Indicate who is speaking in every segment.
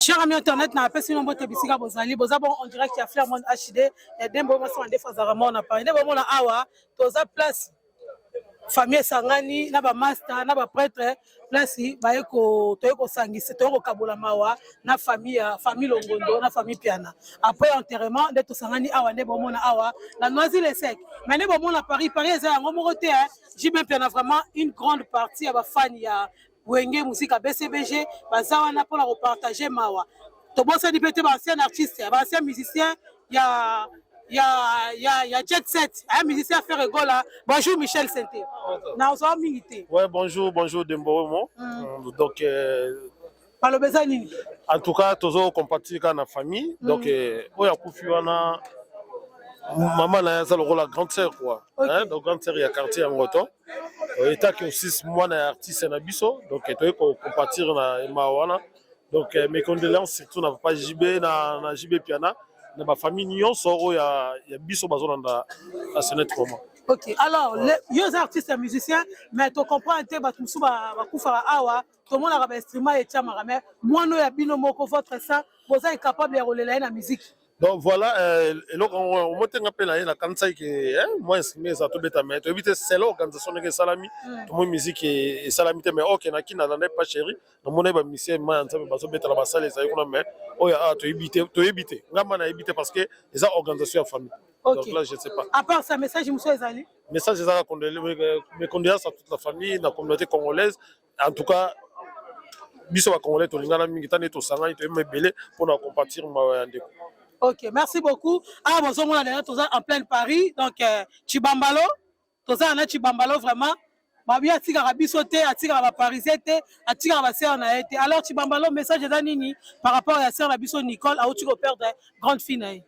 Speaker 1: Cher ami internet, na apesi bino mbote bisika bozali, boza bon en direct ya Flair Monde HD ya Dembo mwasi wa ndefu azalaka mort na Paris. Nde bomona awa toza place famille esangani na ba master na ba prêtre place baye ko toye kosangisa toye kokabola mawa na famille ya famille Longondo na famille Piana. Après enterrement nde tosangani awa nde bomona awa na Noisy le Sec. Mais nde bomona Paris, Paris eza yango moko te hein. JB Piana vraiment une grande partie ya ba fans ya Wenge Musica BCBG baza wana pona ko partager mawa. Tobosani pe te ba ancien artiste, ba ancien musicien ya ya ya ya Jet Set, un musicien Ferre Gola. Bonjour Michel Sente. Na ozwa mingi te.
Speaker 2: Ouais, bonjour, bonjour Demboromo. Donc
Speaker 1: Baloba eza nini?
Speaker 2: En tout cas, tozo compatir kaka na famille. Donc oyo akufi wana mama na ye aza lokola grande sœur quoi. Hein? Donc grande sœur ya quartier ya Ngoto. Etaki aussi mwana ya artiste na biso. Donc toye ko compatir na mawa wana. Donc mes condoléances surtout na papa JB na JB Piana na ba famille nyonso oyo ya biso bazolanda na Senet Roma.
Speaker 1: Ok, alors yo oza artiste ya musicien mais to comprendre te bato mosusu bakufaka awa tomonaka ba instrument etiamaka mais mwana oyo ya bino moko votre sang boza incapable ya kolela ye na musique.
Speaker 2: Donc voilà, eloko yango omotenga mpe na ye nakanisaki ke mwa instrument eza tobeta mais toyebi te selon organisation ndenge esalami tomoni musique esalami te mais ok na kina na pas chéri namoni ba musicien ma ya nzambe bazobeta na basala ezali kuna mais oyo awa toyebi te toyebi te ngamba nayebi te parce que eza organisation ya famille.
Speaker 1: Ok.
Speaker 2: Donc là je ne sais pas.
Speaker 1: À part ça, message mosusu ezali?
Speaker 2: Message ezaka mes condoléances à toute la famille, na communauté congolaise. En tout cas biso ba congolais tolingana mingi tani tosangani toyeba ebele mpona compatir mawa ya ndeko.
Speaker 1: Ok, merci beaucoup. Ah, bozomona d'ailleurs toza en pleine Paris, donc Chibambalo, toza na Chibambalo vraiment. Babi atikaka biso te, atikaka ba parisien te, atikaka ba sœur na ye te. Alors Chibambalo, message eza nini par rapport ya sœur na biso Nicole auti ko perdre grande fille na ye?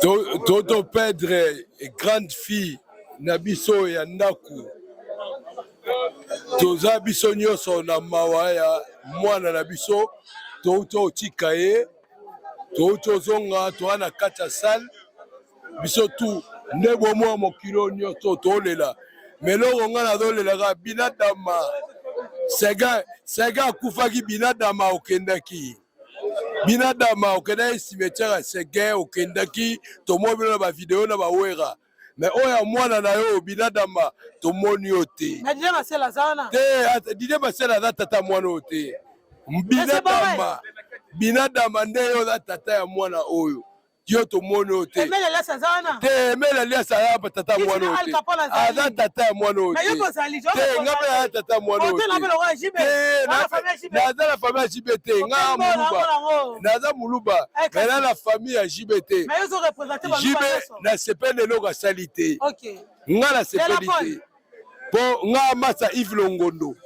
Speaker 3: To perdre grande fille na biso ya ndako, toza biso nyonso na mawa ya mwana na biso, touti otika ye, touti ozonga, toza na kati ya salle biso tu nde bomwa mokili oyo nyonso tolela. Mais eloko ngai nazolelaka binadama sega sega akufaki, binadama okendaki, binadama okendaki cimetière ya Seguin, okendaki, tomoni bino na bavideo na bawera, mais oyo ya mwana na yo binadama tomoni yo te.
Speaker 1: Mais Didier Masela aza wana?
Speaker 3: Te, Didier Masela aza tata mwana oyo te. Binadama, binadama nde yo oza tata ya mwana oyo, yo tomoni oyo te.
Speaker 1: Emel Elias aza wana?
Speaker 3: Te, Emel Elias aza tata mwana oyo te, aza tata ya mwana oyo te. Te, nga mpe aza tata mwana oyo te, naza na famille ya JB te, nga moluba, naza moluba, mais na na famille ya JB te. JB nasepeli eloko asali te, nga nasepeli te po nga masa Yves Longondo,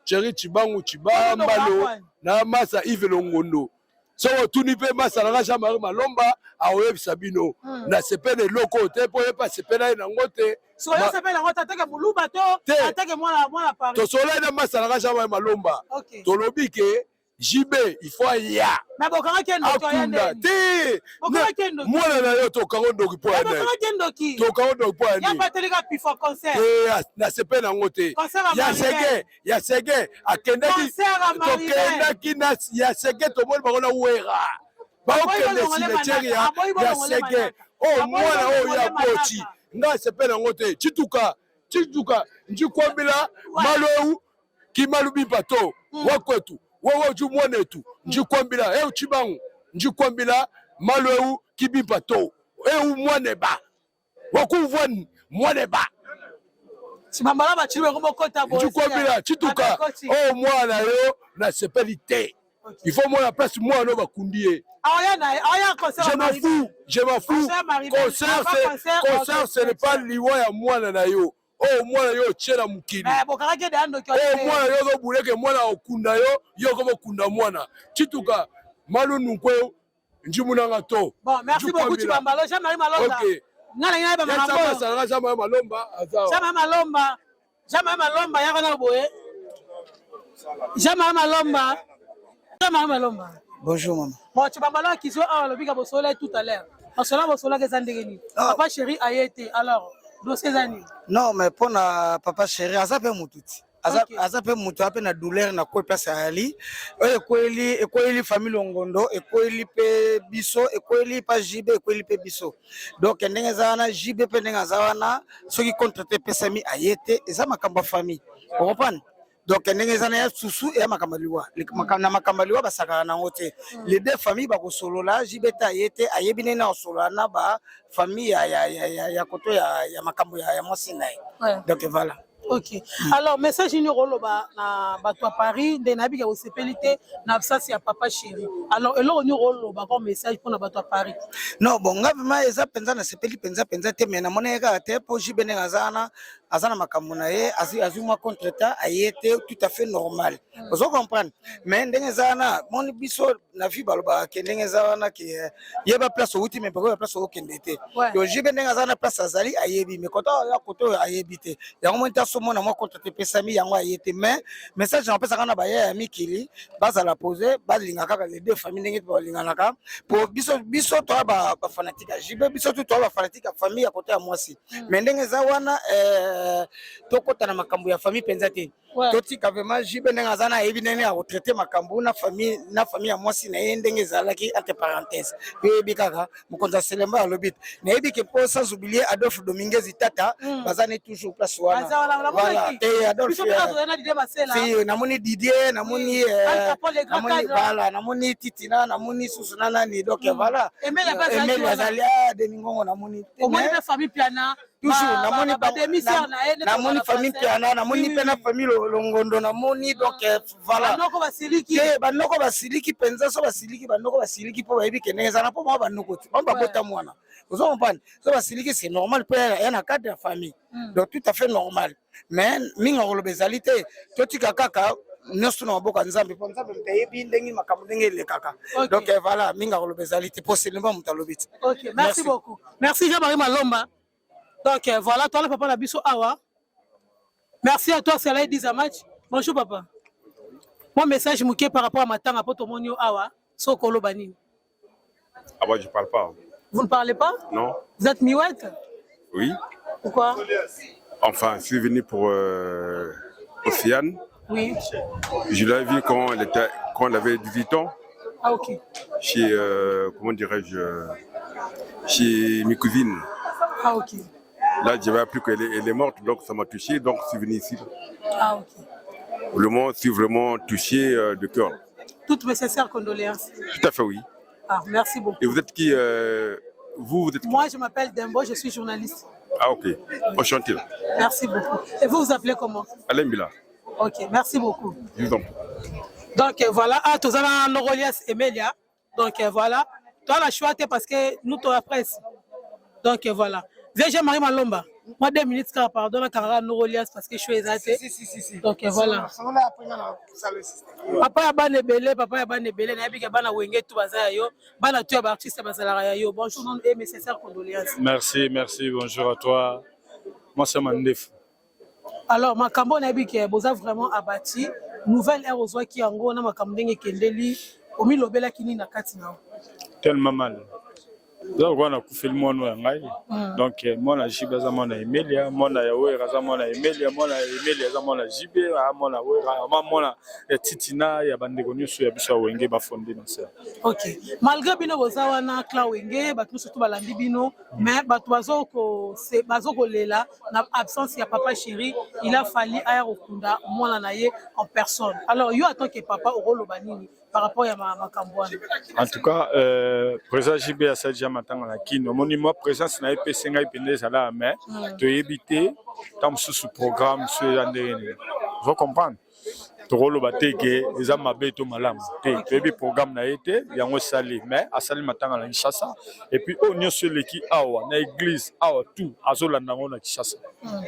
Speaker 3: Thierry Chibangu Chibambalo na masa Yves Longondo. Soki otuni mpe masa nanga Jean Marie Malomba akoyebisa bino nasepeli eloko oyo te mpo ye mpe asepela ye nango te. Tosolai na masa nanga Jean Marie Malomba, tolobi ke JB il faut aya akunda te mwana na yo, tokango ndoki mpo ya nani, tokango ndoki mpo ya nini? Nasepeli nango te ya sege ya sege akendaki, tokendaki na ya sege, tomoni bango na wera baokende cimetière ya sege oyo mwana oyo ya boti, nga asepeli yango te. Chituka chituka njikwambila malou kimalu bimpa to wakwetu wewe uju mwanetu njikwambila eu chibangu njikwambila malou kibimpa to eu mwaneba wakumvwa mwaneba.
Speaker 1: Chibambala bachili bango bokota
Speaker 3: boye. Njikwambila chituka oyo mwana yo nasepeli te. Il faut mwana place mwana oyo bakundi ye. Je m'en fous, je m'en fous. Concert, concert, ce n'est pas liwa ya mwana na yo. Oyo mwana yo otie na mokili, oyo mwana yo ozobuleke mwana okunda yo, yo okoma okunda mwana. Chituka malu nukwe njimunanga to.
Speaker 1: Bon, merci beaucoup Chibambalo. Jean-Marie Malonda.
Speaker 3: Ok.
Speaker 1: Nga na ngai ba makambo.
Speaker 3: Jean-Marie Malomba aza.
Speaker 1: Jean-Marie Malomba. Jean-Marie Malomba yaka na boye. Jean-Marie Malomba. Jean-Marie Malomba.
Speaker 4: Bonjour maman.
Speaker 1: Bon, Chibambalo akizo awa lobika bosola tout à l'heure. Bosola bosola eza ndenge nini? Papa chéri aye te. Alors, dossier eza nini?
Speaker 4: Non, mais pona papa chéri aza pe mutu ti. Aza, aza mpe moto aza mpe na douleur na kwe place ayali oyo ekweli, ekweli famille Longondo, ekweli mpe biso, ekweli pa JB, ekweli mpe biso. Donc ndenge eza wana, JB mpe ndenge aza wana, soki contre te epesami, aye te, eza makambo ya famille, ocomprendre? Donc ndenge eza na ya susu, eya makambo ya liwa. Na makambo ya liwa basakaka nango te. Les deux familles bakosolola. JB te aye te, ayebi ndenge na kosolola na bafamille ya koto ya makambo ya mwasi na ye. Donc voilà.
Speaker 1: Ok, alors message nini okoloba na bato ya Paris? Nde nayebi ke osepeli te na absence ya papa chéri. Alors eloko nini okoloba comme message mpona bato ya Paris?
Speaker 4: Non, bon, nga vraiment eza mpenza nasepeli mpenza mpenza te, mais namoni ye kaka te mpo JB ndenge aza wana, aza na makambo na ye, azwi mwa contretemps, aye te, tout à fait normal, ozo comprendre? Mais ndenge eza wana, moni biso na vie balobaka ke ndenge eza wana ke yeba place outi, mais mpe place okende te. Donc JB ndenge aza na place azali, ayebi, mais kota ya kote oyo ayebi te. Yango moni tasomona mwa contretemps epesami, yango aye te. Mais message napesaka na baya ya mikili, bazala pose, balinga kaka les deux famille ndenge balinganaka, po biso toya bafanatique ya JB, biso tu toya bafanatique ya famille ya kote ya mwasi. Mais ndenge eza wana, tokɔta na makambo ya famille mpenza te. Totika vraiment JB ndenge aza na, ayebi ndenge ya kotraiter makambo na famille ya mwasi na ye, ndenge ezalaki. Entre parenthèse, yoyebi kaka mokonzi ya Selemba alobi te, nayebi ke mpo sans oublier Adolphe Dominguez tata, baza ne toujours place wana. Voilà te, Adolphe, si namoni Didier, namoni namoni, voilà, namoni Titina, namoni susu na nani. Donc voilà, Emeli azali, Demingongo namoni.
Speaker 1: Omoni mpe famille Piana?
Speaker 4: Toujours namoni, namoni famille Piana, namoni mpe na famille Longondo namoni. Donc voilà.
Speaker 1: Banoko basiliki.
Speaker 4: Te, banoko basiliki mpenza. So basiliki, banoko basiliki mpo bayebi ke ndenge eza na mpo bango banoko te, bango babota mwana, ozo comprendre? So basiliki, c'est normal mpo ya na cadre ya famille, donc tout à fait normal. Mais mingi akoloba ezali te, totika kaka nyonso na maboko ya Nzambe, mpo Nzambe moto ayebi ndenge makambo ndenge elekaka. Donc voilà, mingi akoloba ezali te mpo Selemba moto alobi te.
Speaker 1: Ok, merci beaucoup, merci Jean-Marie Malomba. Donc voilà, toi le papa na biso awa. Merci à toi, c'est la match. Bonjour papa. Moi message moke par rapport à matanga po tomoni yo awa. Sokolo banini.
Speaker 5: Ah bah je parle pas.
Speaker 1: Vous ne parlez pas?
Speaker 5: Non.
Speaker 1: Vous êtes muette?
Speaker 5: Oui.
Speaker 1: Pourquoi?
Speaker 5: Enfin, je suis venu pour Océane. Je l'avais vu quand elle avait 18 ans.
Speaker 1: Ah ok.
Speaker 5: Chez, comment dirais-je, chez mes cousines.
Speaker 1: Ah ok.
Speaker 5: Là, j'avais appris qu'elle est, elle est morte, donc ça m'a touché, donc je suis venu ici.
Speaker 1: Ah ok.
Speaker 5: Vraiment, je suis vraiment touché de cœur.
Speaker 1: Toutes mes sincères condoléances.
Speaker 5: Tout à fait, oui.
Speaker 1: Ah, merci beaucoup.
Speaker 5: Et vous êtes qui vous, vous êtes qui?
Speaker 1: Moi, je m'appelle Dembo, je suis journaliste.
Speaker 5: Ah ok, enchanté.
Speaker 1: Merci beaucoup. Et vous vous appelez comment?
Speaker 5: Alain Bila.
Speaker 1: Ok, merci beaucoup.
Speaker 5: Je vous en prie.
Speaker 1: Donc voilà, ah, tozala Norolias Emelia. Donc voilà, toi la choix parce que nous, toi la presse. Donc voilà. VG Marie Malomba. Moi, 2 minutes, car pardon, la carrière Norolias parce que je suis exalté.
Speaker 4: Si, si, si, si.
Speaker 1: Donc voilà. Papa ya bana ebele, papa ya bana ebele, nayebi ke bana Wenge tu baza ya yo, bana tu ya baartiste bazalaka ya yo. Bonjour non et mes sincères condoléances.
Speaker 6: Merci, merci, bonjour à toi. Moi, c'est Mandef.
Speaker 1: Alors makambo nayebi ke boza vraiment abati nouvelle ère, ozwaki yango na makambo ndenge ekendeli, omilobelaki nini na kati na yo?
Speaker 6: Tellement mal. Eza lokola nakufeli mwana oyo ya ngai. Donc mwana JB aza mwana Emelia, mwana ya Wera aza mwana Emelia, mwana ya Emelia aza mwana JB, aa mwana Wera, ama mwana ya Titina, ya bandeko nyonso ya biso ya Wenge bafonde na se.
Speaker 1: Ok, malgré bino boza wana clan Wenge, bato nyonso to balandi bino, mais bato bazokolela na absence ya papa chéri. Il a fallu aya kokunda mwana na ye en personne. Alors yo en tant que papa, okoloba nini par rapport ya makambo wana?
Speaker 6: En tout cas, président JB asali déjà matanga na Kini. Omoni mwa présence na ye mpe esengai mpenza ezala, mais toyebi te ntango mosusu programme so eza ndenge nini. Faut comprendre, tokoloba te ke eza mabe to malamu te, toyebi programme na ye te, yango esali. Mais asali matanga na Kinshasa, et puis oyo nyonso eleki awa na église awa, tout azolanda yango na Kinshasa.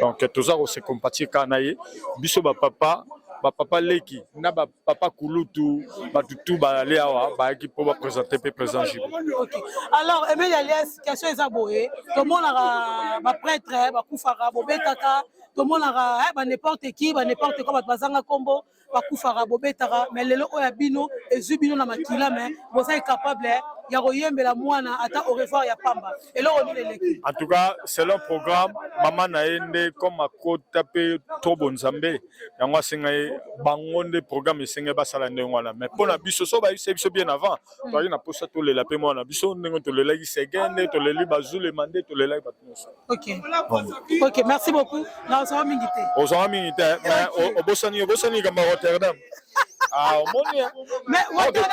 Speaker 6: Donc toza kose compatir kaka na ye, biso bapapa, bapapa leki na bapapa kulutu, bato tu bazali awa, bayaki mpo baprésente mpe président JB.
Speaker 1: Ok, alors Emile Alias, question eza boye: tomonaka baprêtre bakufaka, bobetaka, tomonaka ba n'importe qui, ba n'importe quoi, bato bazanga nkombo. Bakufaka, bobetaka, mais lelo oyo ya bino ezwi bino na makila, mais boza incapable ya koyembela mwana ata au revoir ya pamba. Eloko nini eleki?
Speaker 6: En tout cas, selon programme, mama na ye nde comme akota mpe to bonzambe, yango asenga ye bango nde programme esenge basala ndenge wana. Mais mpo na biso, so bayebisa biso bien avant, toyaki na mposa tolela mpe mwana biso ndenge tolelaki Sege, nde toleli Bazulema, nde tolelaki bato nyonso.
Speaker 1: Ok, merci beaucoup. Nazwa mingi te.
Speaker 6: Ozwaka mingi te, mais obosani likambo ya Rotterdam. Ah, omoni.
Speaker 1: Mais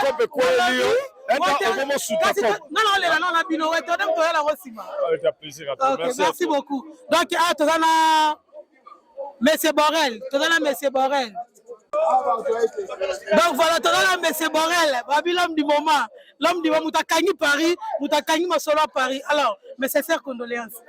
Speaker 6: kope kweli yo okomosuta.
Speaker 1: Nga naolela nao na bino. Rotterdam, toyala yango nsima.
Speaker 6: Avec un plaisir à toi.
Speaker 1: Ok.
Speaker 6: Merci à
Speaker 1: Merci
Speaker 6: toi.
Speaker 1: beaucoup. Donc ah, toza na monsieur Borel, toza na monsieur Borel. Donc voilà, toza na monsieur Borel, babi l'homme du moment, l'homme du moment, moto akangi Paris, moto akangi masolo à Paris. Alors, mes sincères condoléances.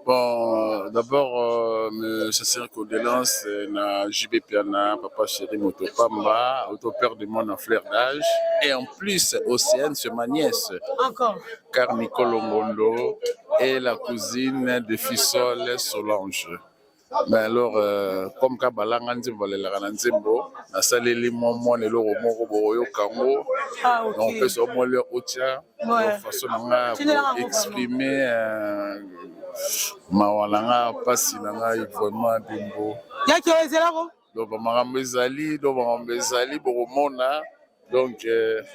Speaker 7: Bon, d'abord, mes sincères condoléances na JB Piana, papa chéri Motopamba, auto-père de mon en fleur d'âge. Et en plus, Océane, c'est ma nièce,
Speaker 1: Encore.
Speaker 7: Car Nicole Ongondo est la cousine de Fissol Solange. Mais alors, comme ka balanga nzembo, balelaka na nzembo, nasaleli mwa mwana eloko moko bokoyoka yango.
Speaker 1: Ah, ok.
Speaker 7: Donc opesa mwa lere otia façon na nga
Speaker 1: Tindela yango.
Speaker 7: Exprimer mawa na nga, mpasi na ngai vraiment bimbo.
Speaker 1: Yaki oyo ezelako.
Speaker 7: Donc bamakambo ezali, donc makambo ezali, bokomona. Donc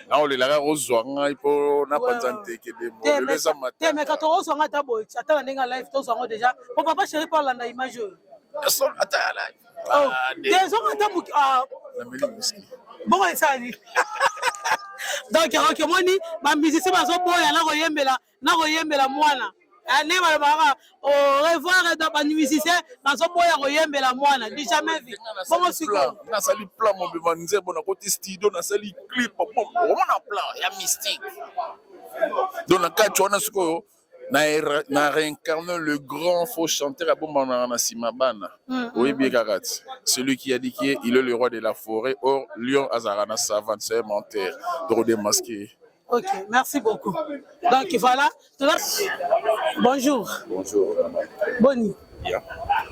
Speaker 7: naolelaka kozwa ngai mpo napanza nteke dembo lelo eza
Speaker 1: Te
Speaker 7: matanga.
Speaker 1: Mais kato ozwanga ata boye, ata na ndenge ya live, tozwa yango déjà po papa chéri mpo alanda image oyo.
Speaker 7: Ata ya live.
Speaker 1: Oh, te, ezonga ata moki, ah.
Speaker 7: Nameli whisky.
Speaker 1: Bongo esali. Donc ok, omoni bamusicien bazoboya na koyembela mwana. Ah, ndenge balobaka au revoir, donc bamusicien bazoboya koyembela mwana du jamais vu. Bongo sikoyo?
Speaker 7: Nasali plan mobima, nzembo, nakoti studio, nasali clip, omona plan ya mystique. Donc na kati wana sikoyo na réincarne le grand faux chanteur abombanaka na nsima bana. Oyebi ye kaka ti celui qui a dit qu'il est le roi de la forêt, or lion azalaka na savane, c'est un menteur. Donc démasqué.
Speaker 1: Ok, merci beaucoup. Donc voilà. Bonjour.
Speaker 8: Bonjour.
Speaker 1: Boni.
Speaker 8: Bien.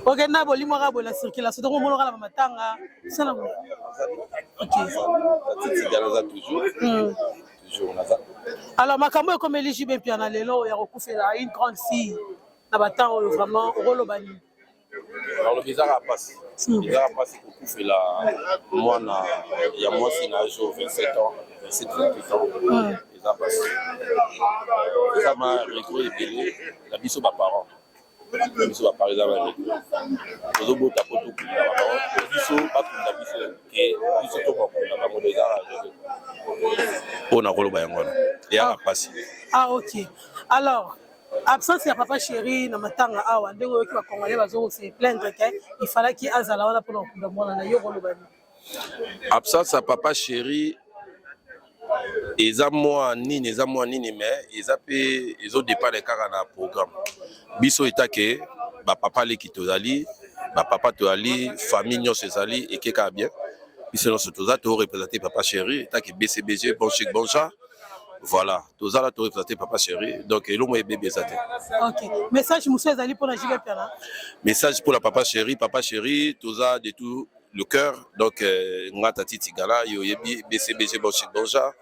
Speaker 1: Ok, na bolimwaka boye na circulation, donc omonaka na bamatanga sala bo. Ok.
Speaker 8: Titi naza toujours. Toujours naza.
Speaker 1: Alors, makambo ekomeli JB Mpiana lelo ya kokufela une grande fille na batemps oyo, vraiment okoloba nini?
Speaker 8: Nalobi ezaka mpasi. Ezaka mpasi kokufela mwana ya mwasi na age 27 ans, 27, 28 ans. Eza mpasi. Eza ma regret ebele na biso baparent. Na biso baparent eza ba regret. Tozobota po tokunda bango, biso bakunda biso ke biso tokokunda bango, eza regret. Mpo na koloba yango wana eyaka mpasi.
Speaker 1: Ah ok. Alors, absence ya papa chéri na matanga awa, ndenge oyoki bacongolais bazoko se plaindre ke il fallaki azala wana mpona kokunda mwana na yo, koloba nini?
Speaker 8: Absence ya papa chéri eza mwa nini, eza mwa nini, mais eza mpe ezodépendre kaka na programme. Biso etake bapapa leki tozali, bapapa tozali, famille nyonso ezali eke kaka bien. Biso nyonso toza toreprésente papa chéri etake BCBG, bon chic bon genre. Voilà, tozala toreprésente papa chéri, donc eloko ebebi eza te.
Speaker 1: Ok, message mosusu ezali mpona JB Mpiana?
Speaker 8: Message pour la papa chéri: papa chéri, toza de tout le cœur. Donc nga tati tigala yo oyebi BCBG, bon chic bon genre.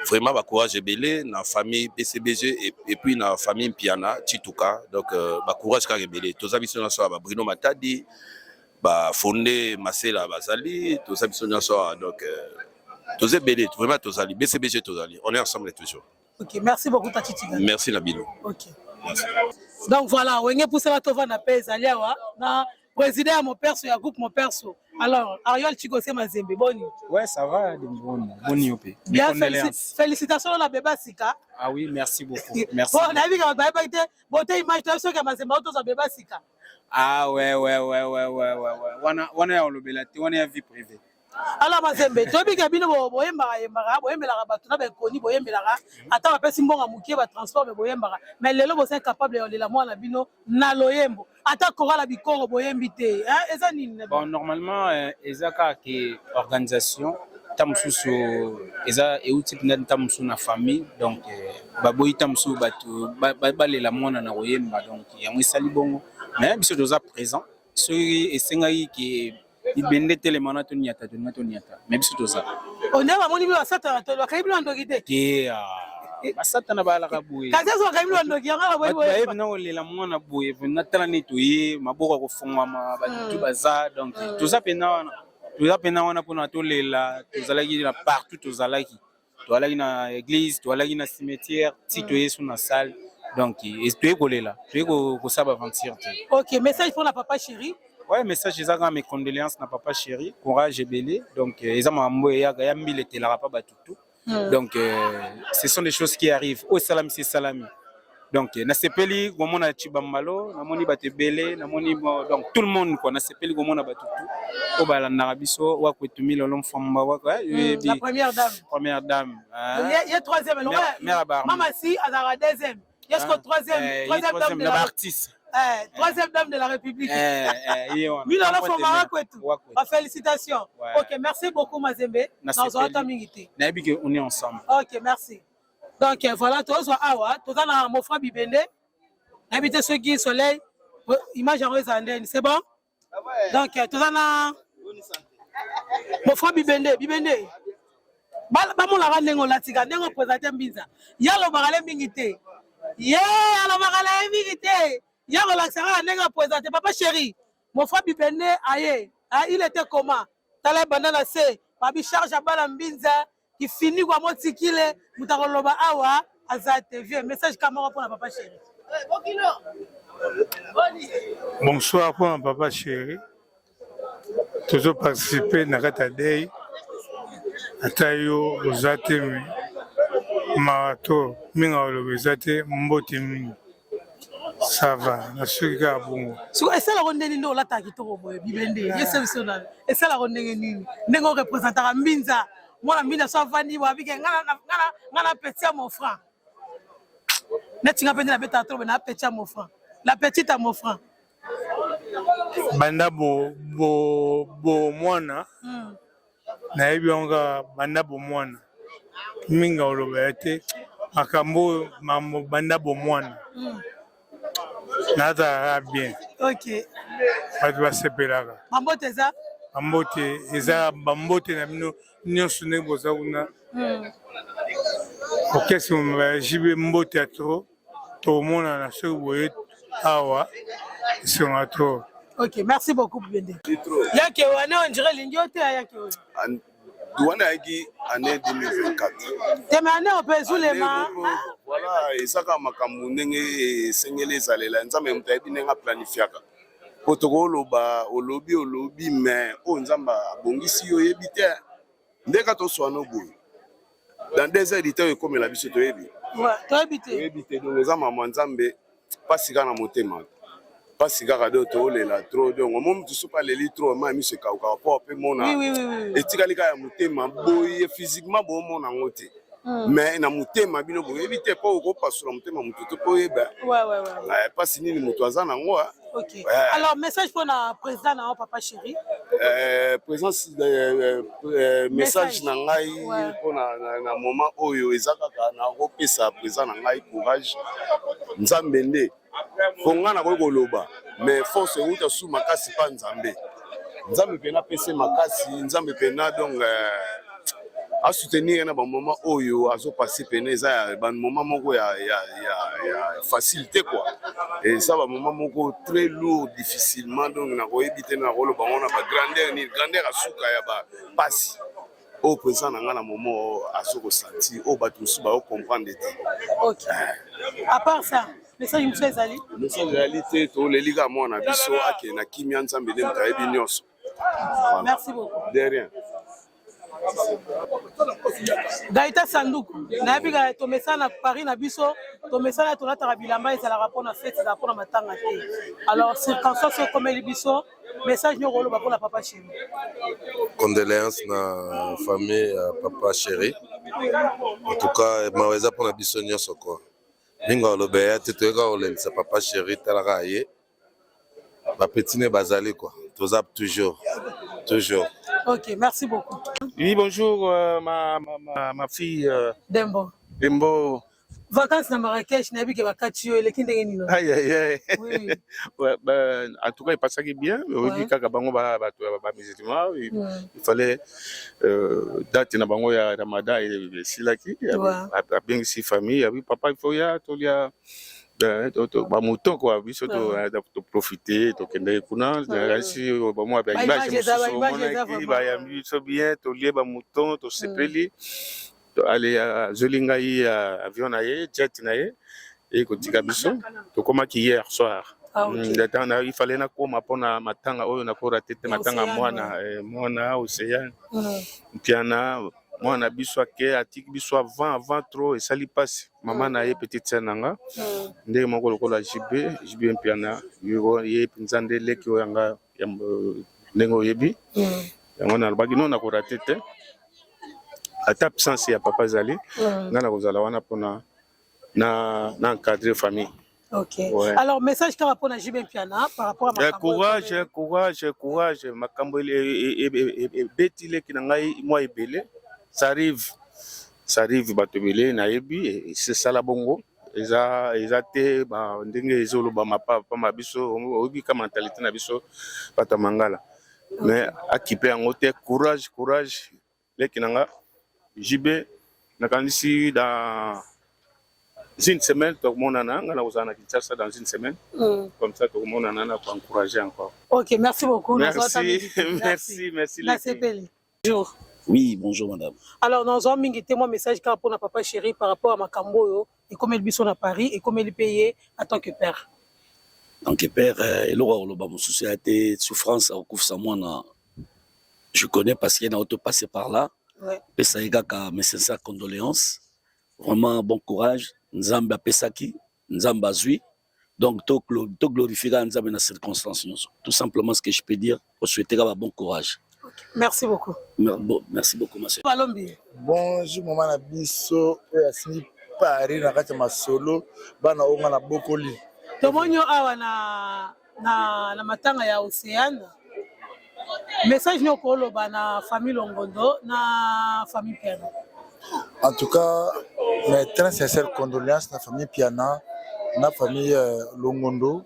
Speaker 8: Vraiment bacourage ebele na famille BCBG et puis na famille Mpiana Chituka. Donc bacourage kaka ebele. Toza biso nyonso awa, Bruno Matadi, bafonde Masela bazali, toza biso nyonso awa. Donc toza ebele vraiment, tozali BCBG, tozali, on est ensemble toujours.
Speaker 1: Ok, merci beaucoup, tati tigala.
Speaker 8: Merci na bino.
Speaker 1: Ok.
Speaker 8: Merci.
Speaker 1: Donc voilà, Wenge pusela tovanda mpe ezali awa na président ya Moperso, ya groupe Moperso. Alors, Ariel Chikose Mazembe, boni?
Speaker 9: Ouais, ça va, boni, boni yope.
Speaker 1: Bien, félicitations na beba sika.
Speaker 9: Ah oui, merci beaucoup. Merci.
Speaker 1: Bon, nayebi kaka bayebaki te bote image toyebi soki ya Mazembe otozwa beba sika.
Speaker 9: Ah ouais. Wana wana ya olobela te, wana ya vie privée.
Speaker 1: Alors Mazembe, toyebi ke bino boyembaka yembaka, boyembelaka bato na baekoni, boyembelaka ata bapesi mbongo mokie, batransport, me boyembaka. Mais lelo boza incapable ya olela mwana bino na loyembo, ata chorale bikoro boyembi te. Eza nini?
Speaker 9: Bon, normalement eza kaka ke organisation ta mosusu eza euti mpenza ta mosusu na famille. Donc baboyi ta mosusu bato balela mwana na koyemba, donc yango esali bongo. Mais biso toza présent soki esengaki ke. Libende etelema wana toniata tolinga toniata mais biso toza.
Speaker 1: Onde bamoni bino basatana to bakangi bino bandoki te.
Speaker 9: Te basatana balaka boye.
Speaker 1: Kasi azo bakangi bino bandoki yango na boye boye.
Speaker 9: Bayebi na kolela mwana boye na tala nde toye maboko ya kofungwama bato tu baza donc toza pena wana toza pena wana mpona tolela tozalaki na partout tozalaki toalaki na église toalaki na cimetière ti toye so na salle donc toye kolela toye kosala baventure te.
Speaker 1: Ok, message mpona papa chéri.
Speaker 9: Ouais, message eza kaka mes condoléances na papa chéri, courage ebele. Donc eza makambo eyaka ya mbila etelaka pa bato tout. Donc ce sont des choses qui arrivent. Oyo esalami se esalami. Donc nasepeli komona Chibambalo, namoni bato ebele, namoni bon, donc tout le monde quoi, nasepeli komona bato tout. Oyo balandaka biso wakwetu lolo mfamba wako
Speaker 1: La première dame.
Speaker 9: Première dame.
Speaker 1: Ye troisième.
Speaker 9: Mère Barbe.
Speaker 1: Mama si azalaka deuxième. Ye siko troisième, troisième dame de la
Speaker 9: artiste.
Speaker 1: Troisième dame de la République. Milolo Fomba Wakwetu. Ba félicitations. Ok, merci beaucoup Mazembe. Nazwa ata mingi te.
Speaker 9: Nayebi que on est ensemble.
Speaker 1: Ok, merci. Donc voilà, tozwa awa, toza na Mofra Bibende. Nayebi te soki soleil image yango ezala ndeni, c'est bon? Donc toza na Mofra Bibende, Bibende. Bamonaka ndenge olatika ndenge opresente mbinza ye alobaka le mingi te ye alobaka na ye mingi te ye akolakisa kaka ndenge apresente papa chéri Mofra Bibende aye il était comment tala ebanda na se babi charge ya bana mbinza kifinikwa motikile moto akoloba awa aza te vieux message ka moko mpona papa chéri.
Speaker 10: Bonsoir mpona papa chéri, tozo participer na kati ya deuil ata yo oza te me mawa to mingi oloba eza te mbote mingi ça va nasuki kaka bongo.
Speaker 1: Siko esalako ndenge nini olataka kitoko boye Bibende yese biso nanu esalako ndenge nini ndenge orepresentaka mbinza mwana mbinza so avandi boye abike nga na petit ya mon franc neti nga mpe nde nabetaka tolo boye na petit ya mon franc la petite ya mon franc.
Speaker 10: Banda bo bo bo mwana nayebi yango kaka banda bomwana mingi oloba ya te makambo oyo mambo banda bomwana nazalaka bien.
Speaker 1: Ok.
Speaker 10: Bato basepelaka.
Speaker 1: Bambote eza.
Speaker 10: Bambote eza bambote na bino nyonso ndenge boza kuna orchestre ya JB mbote ya trop tokomonana soki boye awa esonga trop.
Speaker 1: Ok, merci beaucoup Bibende. Yake wana on dirait lingi yo te yake oyo.
Speaker 5: Wana ayaki année 2024.
Speaker 1: Te mais année ope ezulema.
Speaker 5: Voilà, ezaka makambo ndenge esengeli ezalela nzambe moto ayebi ndenge aplanifiaka po tokoloba olobi olobi mais oyo nzambe abongisi yo oyebi te nde ka toswana boye dans 2 heures du temps ekomela biso toyebi.
Speaker 1: Toyebi te.
Speaker 5: Toyebi te donc eza mama nzambe mpasi kaka na motema mpasi kaka do toolela trop donc omo mutu soki aleli trop ma miso ekaukaka po ape mona etikali kaka ya motema boye physiquement boomona yango te mais na motema bino boyebi te mpo okopasola motema motu te mpo oyeba mpasi nini moto aza nango.
Speaker 1: Ok. Alors message mpona président na yo papa chéri.
Speaker 5: Présence message na ngai mpona na moment oyo eza kaka nakopesa président na ngai courage nzambe nde mpo ngai nakoki koloba mais force euta su makasi mpa nzambe nzambe mpena apesi makasi nzambe mpena donc asoutenir ye na bamoment oyo azopase pene eza ya bamoment moko ya facile te quoi eza bamoment moko très lourd difficilement donc nakoyebi te nakoloba ngo na bagrandeur nini grandeur asuka ya bapasi oyo président na ngai na moment azokosentir oyo bato mosusu bazocomprendre te.
Speaker 1: Ok, à part ça message mosusu ezali?
Speaker 5: Message ezali te toleli kaka mwana biso akende na kimia nzambe nde moto ayebi nyonso.
Speaker 1: Merci beaucoup.
Speaker 5: De rien.
Speaker 1: Gaita Sanduku nayebi kaka tomesana na Paris na biso tomesana tolataka bilamba ezalaka mpona fete ezalaka mpona matanga te alors circonstance ekomeli biso message nyoko oloba mpona papa chéri.
Speaker 11: Condoléance na famille ya papa chéri en tout cas mawa eza mpona biso nyonso quoi mingi aloba ya te toyeka kolelisa papa chéri talaka ye bapeti ne bazali quoi toza toujours toujours.
Speaker 1: Ok, merci beaucoup.
Speaker 12: Oui, bonjour, ma fille.
Speaker 1: Dembo.
Speaker 12: Dembo.
Speaker 1: Vacances na Marrakech, nayebi ke bakati yo eleki ndenge nini?
Speaker 12: Aïe aïe aïe.
Speaker 1: Oui.
Speaker 12: Ouais, bah, en tout cas, epasaki bien. Oyebi kaka bango ba bato ya ba musulmans, il, il fallait date na bango ya Ramadan esilaki. Abengisi famille, abi papa il faut ya tolia ba mouton quoi, biso to to profiter tokendaki kuna, nakanisi ba mwa ba
Speaker 1: Ba
Speaker 12: image
Speaker 1: image eza, ba
Speaker 12: mosusu
Speaker 1: image eza
Speaker 12: omonaki
Speaker 1: vraiment.
Speaker 12: bayambi biso bien, tolie ba mouton, tosepeli. Ale azweli ngai avion na ye, jet na ye, eye kotika biso. Tokomaki hier soir.
Speaker 1: Ah, ok.
Speaker 12: Il fallait nakoma mpona matanga oyo nakorater te,
Speaker 1: Ya
Speaker 12: matanga
Speaker 1: Océane,
Speaker 12: mwana mwana Océane Mpiana, mwana biso ake atiki biso avant avant trop, esali mpasi. Mama na ye petite sœur na nga, ndenge moko lokola JB JB Mpiana, ye mpenza nde leki oyo yanga ya ndenge oyebi yango. Nalobaki no nakorater te, ata absence ya papa ezali, nga nakozala wana mpona na encadrer famille.
Speaker 1: Ok.
Speaker 12: Ouais.
Speaker 1: Alors, message kaka mpona JB Mpiana par rapport à makambo oyo
Speaker 12: Courage, courage, courage. Makambo ebeti leki na ngai mwa ebele, ça arrive, ça arrive. Bato ebele nayebi esala bongo, eza te ndenge ezolobama pamba. Biso oyebi ka mentalité na biso bato ya mangala, mais akipe yango te. Courage, courage leki na nga JB. Nakanisi dans une semaine tokomonana, nga nakozala na Kinshasa dans une semaine, comme ça tokomonana na koencourager encore.
Speaker 1: Ok, merci beaucoup.
Speaker 12: Merci, merci, merci leki.
Speaker 1: Nasepeli. Bonjour.
Speaker 13: Oui, bonjour madame.
Speaker 1: Alors, nazwa mingi te, mwa message kaka mpona papa chéri par rapport à makambo oyo ekomeli biso na Paris, ekomeli mpe ye en tant que père.
Speaker 13: Donc père, eloko ya koloba mosusu ya te. Souffrance ya kokufisa mwana, je connais parce que na passer par là. Pesa ye kaka mes sincères condoléances. Vraiment bon courage. Nzambe apesaki, Nzambe azwi. Donc to glorifie kaka Nzambe na circonstance nyonso. Tout simplement ce que je peux dire, osouhaiter kaka bon courage.
Speaker 1: Merci beaucoup.
Speaker 13: Bon, merci beaucoup ma sœur.
Speaker 1: Balombi.
Speaker 14: Bonjour mama na biso oyo asimbi Paris na kati ya masolo, bana oyo nga na bokoli.
Speaker 1: Tomoni yo awa na matanga ya Océane. Message nini okoloba na famille Longondo na famille Piana?
Speaker 14: En tout cas, mes très sincères condoléances na famille Piana, na famille Longondo.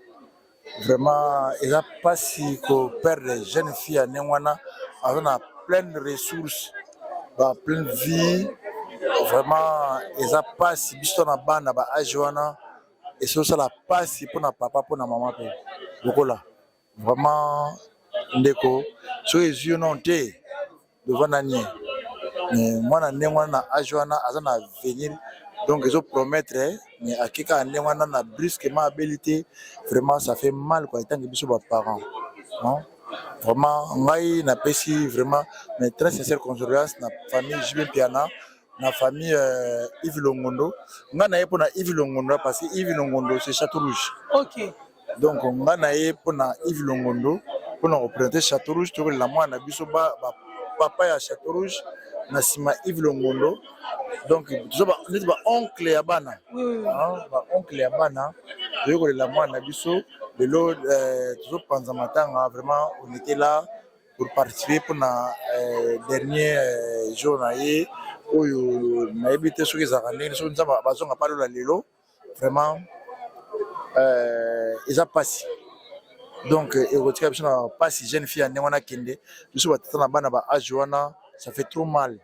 Speaker 14: Vraiment eza mpasi koperdre jeune fille ya ndenge wana, aza na pleine ressource, ba pleine vie. Vraiment eza mpasi. Biso na bana ba age wana esosala mpasi mpona papa, mpona mama mpe lokola. Vraiment ndeko, soki ezwi yo nano te devant nie, mais mwana ndenge wana na age wana aza na avenir, donc ezopromettre, mais ake kaka ndenge wana na brusquement, abeli te. Vraiment ça fait mal quoi, etanke biso baparents, non? Vraiment ngai napesi vraiment mes très sincères condoléances na famille JB Mpiana, na famille Yves Longondo. Ngai na ye mpona Yves Longondo parce que Yves Longondo, c'est Château Rouge. Donc ngai na ye mpona Yves Longondo, mpona koprésenter Château Rouge. Tokolela mwana na biso, papa ya Château Rouge na nsima Yves Longondo. Donc toza neti baoncle ya bana, baoncle ya bana. Toyei kolela mwana na biso lelo, tozopanza matanga. Vraiment on était là pour participer mpona dernier jour na ye oyo. Nayebi te soki ezalaka ndenge, soki Nzambe bazonga palola lelo. Vraiment eza mpasi, donc ekotika biso na mpasi. Jeune fille ya ndenge wana akende, biso batata na bana ba age wana, ça fait trop mal.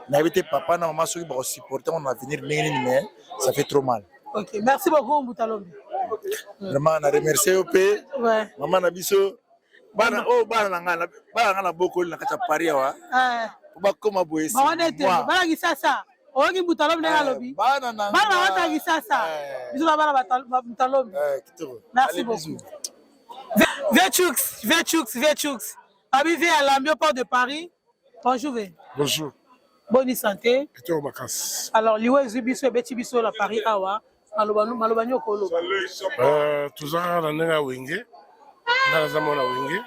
Speaker 14: Nayebi te papa na mama soki bakosupporte ngo na avenir ndenge nini, mais ça fait trop mal.
Speaker 1: Ok, merci beaucoup Mbutalombi.
Speaker 14: Vraiment na remercie yo mpe mama na biso. Bana oyo, bana na ngai, bana na ngai na bokoli na kati ya Paris awa po bakóma boye.
Speaker 1: Bana Kisasa, oyoki Mbutalombi ndenge alobi,
Speaker 14: bana na
Speaker 1: bana bawata Kisasa, biso ba bana Mbutalombi. Merci beaucoup. Vieux, vieux, vieux abi vie alambi au port de Paris. Bonjour ve.
Speaker 15: Bonjour.
Speaker 1: Bonne santé?
Speaker 15: Kitoko makasi.
Speaker 1: Alors liwa ezwi biso, ebeti biso na Paris awa, maloba nini okoloba?
Speaker 15: Toza kaka na ndenge ya wenge. Nga naza mwana wenge,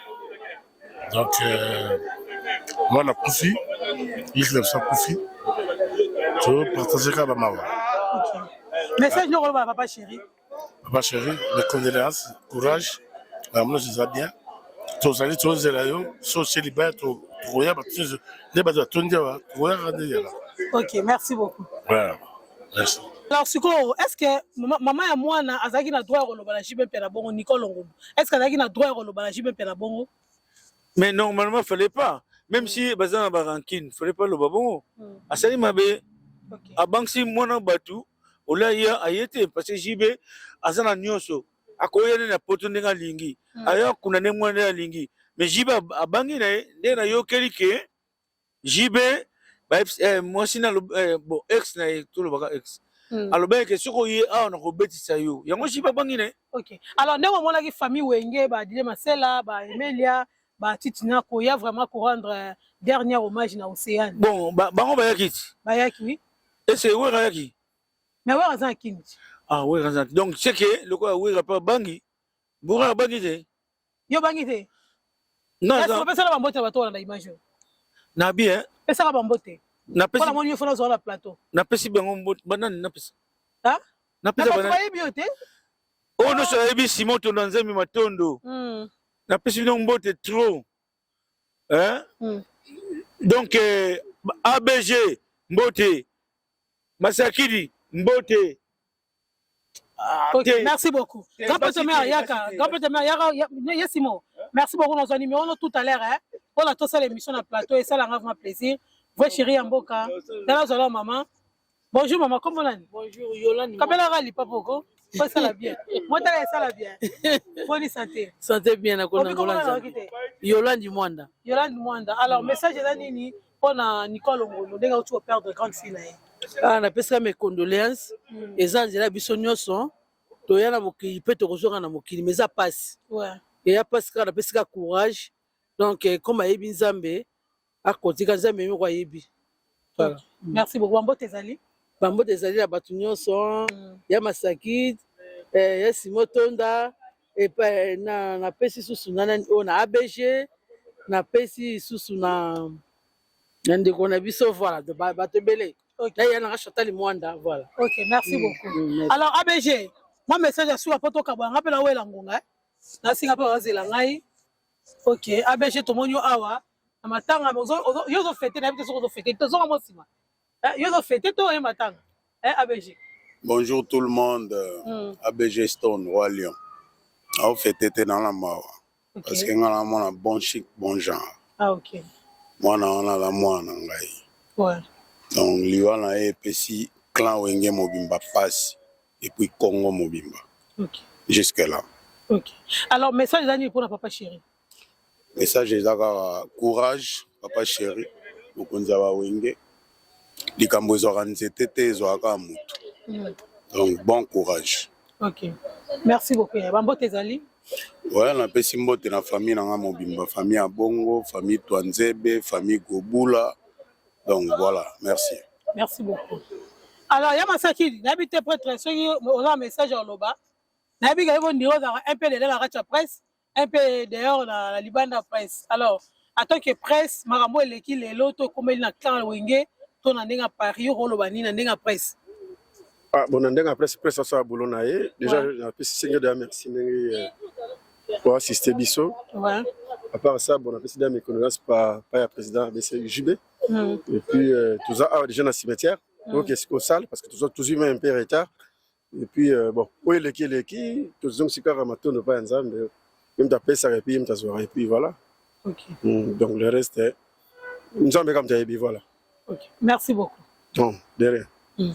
Speaker 15: donc mwana kufi, leki na biso akufi, topartage kaka bamawa.
Speaker 1: Message nini okoloba na papa chéri?
Speaker 15: Papa chéri, mes condoléances, courage, makambo nyonso eza bien. Tozali tozela yo so otie libaya, tokoya. Bato nyonso nde bato batondi awa, tokoyaka nde yala.
Speaker 1: Ok, merci beaucoup.
Speaker 15: Voilà, merci.
Speaker 1: Alors sikoyo est ce que mama ya mwana azalaki na droit ya koloba na JB Mpiana bongo Nicole Longondo est ce que azalaki na droit ya koloba na JB Mpiana bongo?
Speaker 16: Mais normalement fallait pas même si baza na ba rancune fallait pas loba bongo asali mabe abangisi mwana batu olia ye aye te parce que JB aza na nyonso akoya nde na poto ndenge alingi aya kuna nde mwana nde alingi mais JB abangi na ye nde nayokeli ke JB eh, mwasi na eh, bon ex na ye tolobaka ex mm. alobaki ke soki oye awa nakobetisa yo yango JB abangi na ye
Speaker 1: ok alors ndenge omonaki famille wenge ba Didier Masela ba Emelia ba Titina koya vraiment ko rendre euh, dernier hommage na Océane
Speaker 16: bon ba, bango bayaki ti
Speaker 1: bayaki oui
Speaker 16: ese wera ayaki
Speaker 1: mais wera aza na kini ti
Speaker 16: ah wera aza donc c'est que lokola wera mpe abangi bora abangi te
Speaker 1: Yo bangi te.
Speaker 16: Non,
Speaker 1: non. Pesaka ba mbote na bato wana na image oyo.
Speaker 16: Na bien.
Speaker 1: Pesaka ba mbote.
Speaker 16: Na pesi.
Speaker 1: Pona moni yo fona zwa na plateau.
Speaker 16: Na pesi bango mbote banani na pesi.
Speaker 1: Ha?
Speaker 16: Na pesi
Speaker 1: banani. Bayebi yo te.
Speaker 16: Oyo nyonso ayebi Simon Tondo Nzembi Matondo. Na pesi bino mbote trop. Hein? Donc euh, ABG mbote. Masakidi mbote.
Speaker 1: Ah, ok, merci beaucoup. Grand prêtre mère Yaka, grand prêtre mère Yaka, yes Simon. Merci beaucoup dans un numéro tout à l'heure hein. Pour la tosala émission na plateau et ça la vraiment plaisir. Vrai chéri ya mboka. Tala zala maman. Bonjour maman, comment nani?
Speaker 17: Bonjour Yolande.
Speaker 1: Kabela rali papa ko. Pas ça la bien. Moi tala ça la bien. Bonne santé.
Speaker 17: Santé bien na kona ngola. Yolande Mwanda.
Speaker 1: Yolande Mwanda. Alors message eza nini pona Nicole Ngondo ndenge auti ko perdre grande fille na ye.
Speaker 17: Ah, napesaka mes condoléances mm. Eza nzela biso nyonso toya na mokili mpe tokozonga na mokili mais eza mpasi eya mpasi kaka napesaka courage donc eh, comme ayebi nzambe akotika nzambe ye moko ayebi
Speaker 1: voilà. Merci beaucoup bambote ezali
Speaker 17: bambote ezali na bato nyonso mm. Ya masakid eh, ya simo tonda epa eh, na napesi susu na nani oyo na abg napesi susu na na ndeko na biso voilà bato ebele na ya nanga Chantal Mwanda voilà.
Speaker 1: Ok merci beaucoup alors ABG mwa message ya suka mpo tokabwana nga mpe nawela ngonga eh. Nasinga mpe bazela ngai ok ABG tomoni yo awa na matanga yo ozofete nayebi te soki ozofete tozonga mwa nsima eh, yo ozofete to oye matanga eh, ABG.
Speaker 5: Bonjour tout le monde. ABG Stone, Roi Lion. Aofete te na na mawa. Parce que nga na mwana bon chic bon genre.
Speaker 1: Ah, ok.
Speaker 5: Mwana wana aza mwana na ngai.
Speaker 1: Ouais.
Speaker 5: Donc liwa na ye epesi clan Wenge mobimba pasi et puis Congo mobimba.
Speaker 1: Ok.
Speaker 5: Jusque là.
Speaker 1: Ok. Alors message eza nini pona papa chéri?
Speaker 5: Message eza kaka courage papa chéri mokonzi ya ba Wenge. Likambo ezwaka nzete te ezwaka kaka motu. Donc bon courage.
Speaker 1: Ok. Merci beaucoup. Ya bambote ezali?
Speaker 5: Ouais, napesi mbote na famille na nga mobimba, famille ya Bongo, famille Twanzebe, famille Gobula. Donc voilà, merci.
Speaker 1: Merci beaucoup. Alors ya Masakili, nayebi te prêtre soki oza na message ya koloba. Nayebi ka yo ndiro ozalaka un peu dedans na kati ya presse, un peu dehors na, na libanda presse. Alors, en tant que presse, makambo eleki lelo to ekomeli na clan Wenge to na ndenge ya Paris, yo koloba nini na ndenge ya presse?
Speaker 18: Ah, bon, na ndenge ya presse, presse asala boulot na ye. Déjà, ouais. napesi senge de merci ndenge euh, po assister biso.
Speaker 1: Ouais.
Speaker 18: À part ça, bon, napesi déjà mes condoléances par, par ya président BCJB. Et puis, euh, toza awa déjà na cimetière. Donc, mm. salle parce que toza tozwi même un peu retard. Et puis euh, bon, oyo eleki eleki, tozongisi kaka matondo epai ya Nzambe. Ye moto apesaka et puis ye moto azwaka et puis voilà.
Speaker 1: Okay.
Speaker 18: Donc le reste, Nzambe kaka moto ayebi, voilà.
Speaker 1: Okay. Merci beaucoup.
Speaker 18: Non, de rien.